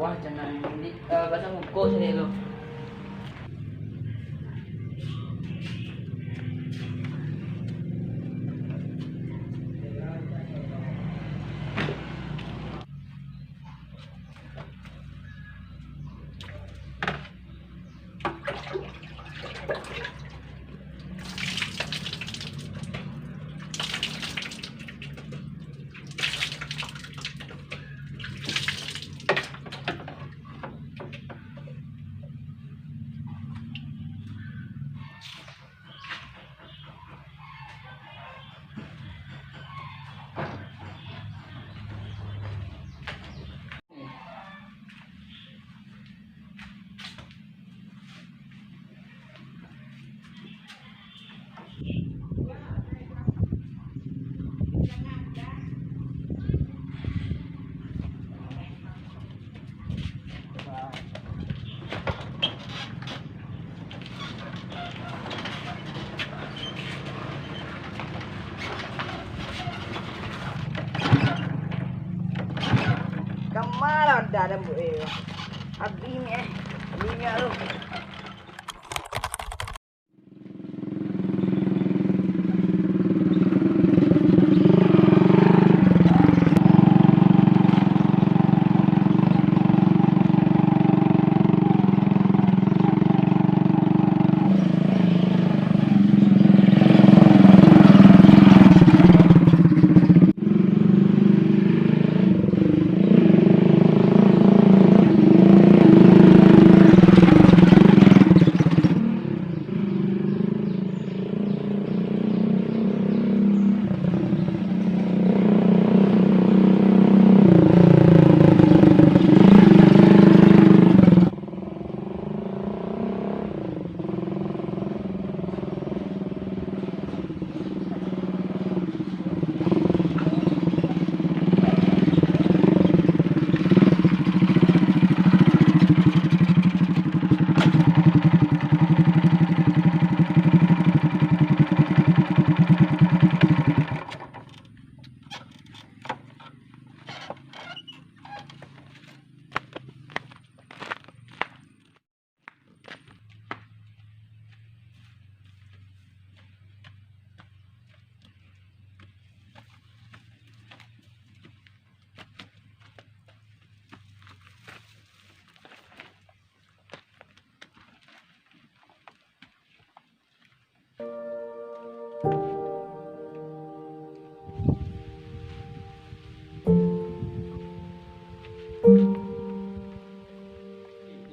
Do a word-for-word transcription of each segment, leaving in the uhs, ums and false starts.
Wah, jangan, Dik. Eh, basah muko sini lo. Kama lah dah rambut eh. Habis ni eh. Minyak tu.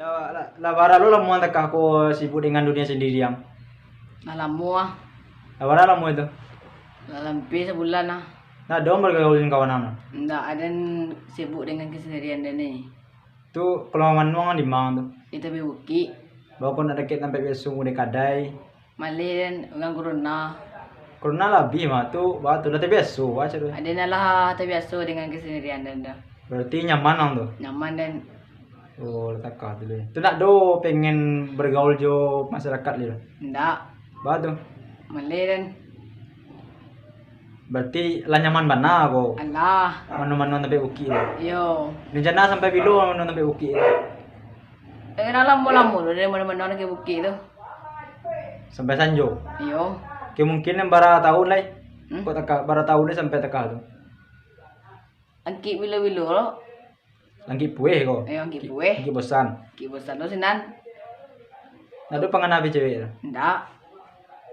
Lah, lah, lah bara lo lamo ang takah ko sibuk dengan dunia sandiri ang? Lah lamo ah. Lah bara lamo itu? Lah lampia sabulan ah. Nah, dong bagaul dengan kawan ang? Ndak, aden sibuk dengan kesendirian den ni. Tu kalau manuang di ma tu? Di tapi bukik. Baa ko ndak dakek tampek biaso, di kadai? Maleh den, urang corona. Corona labiah mah tu, baa tu lah tabiaso, baa caro tu. Aden alah tabiaso dengan kesendirian den tu. Berarti nyaman ang tu? Nyaman den. Oh, lah takah tu lai. Tu ndak do pengen bergaul jo masyarakat lai? Ndak. Baa tu? Maleh den. Berarti lah nyaman bana ko? Alah. Manuang-manuang tampek bukik tu? Iyo. Rencana sampai bilo manuang tampek bukik tu? Eh, lah lamo-lamo lo dari manuang-manuang tampek bukik tu. Sampai sanjo? Iyo. Kemungkinan bara tahun lai? Hmm? Kok takah, bara tahun lai sampai takah tu? Angkik bilo-bilo lo. Angkik pueh ko? Iyo, angkik pueh. Angkik bosan? Angkik bosan lo sinan. Ndak ado pangana be cewek tu? Ndak.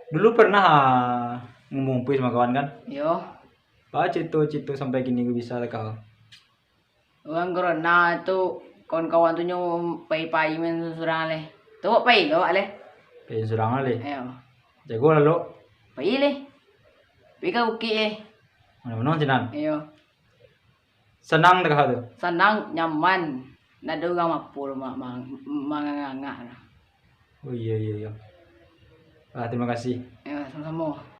Dulu pernah, ah, ngumpuih samo kawan kan? Iyo. Baa carito-carito sampai kini ko bisa takah? Urang corona tu, kawan-kawan tu nyo pai-pai main surang lai. Tu pai lo lai. Pai surang lai? Iyo. Jago lah lo. Pai lai. Pai ka bukik lai. Mano-mano sinan? Iyo. Sanang takah tu? Sanang, nyaman. Ndak ado urang mapo ma-, ma-, mangangak lah. Oh, iyo, iyo, iyo. Ah, terima kasih. Yo, samo-samo.